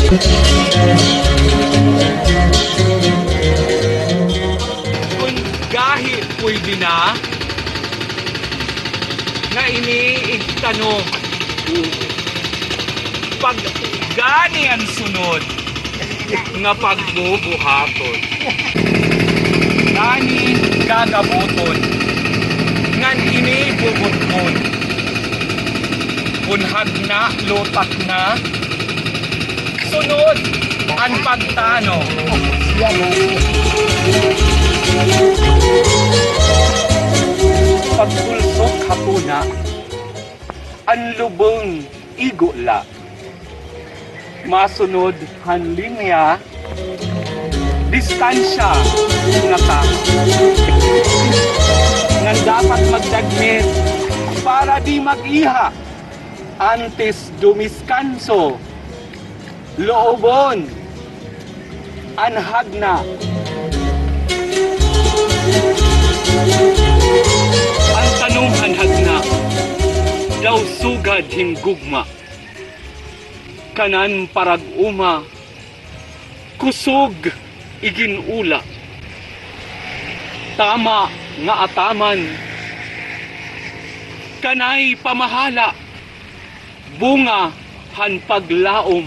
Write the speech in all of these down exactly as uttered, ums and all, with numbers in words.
Kon gahi pwede na, nga ini igtanom. Pag gani an sunod nga pagbubuhaton. Gani gagabuton. Ngan ini bubuton. Kon hagna, lutat na. Sunod an pagtanom. Pagtulsok ha puna, an lubong igo la. Masunod han linya, distansya nga tama. Ngan dapat magdagmit para di mag-iha. Antes dumiskanso, loobon an hagna. An tanom han hagna daw sugad hin gugma. Kanan parag-uma, kusog igin-ula. Tama nga ataman, kanay pamahala, bunga han paglaom,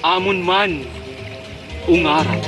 amon man ungaran.